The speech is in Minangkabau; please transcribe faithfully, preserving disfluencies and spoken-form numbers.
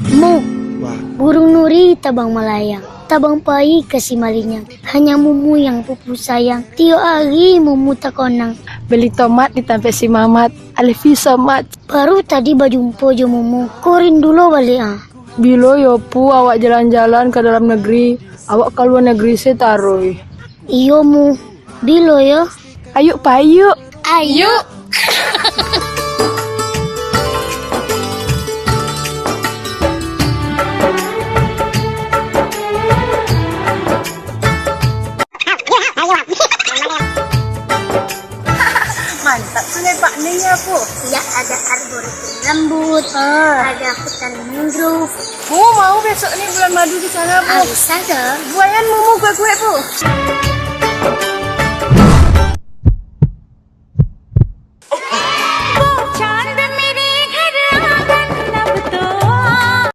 Mu, Wah. Burung nuri tabang malayang, tabang pai ka si malinyang. Hanya mumu yang pupu sayang, tiok ari mumu takonang. Beli tomat di tampek si Mamat, I love you so much. Baru tadi bajumpo jo mumu, ko rindu lo baliak ah. Bilo yo pu awak jalan-jalan ka dalam negeri, awak ka lua negeri se taruih. Iyo mu, bilo yo? Ayuk payuk. Ayuk. Mantap tu lepak ni ya, Pu. Ya, ada arboretum rambut, Ah. ada hutan mangrove. Mu mau besok ni bulan madu di sana, Pu? Harus ada. Buayan mumu kuek-kuek, Pu.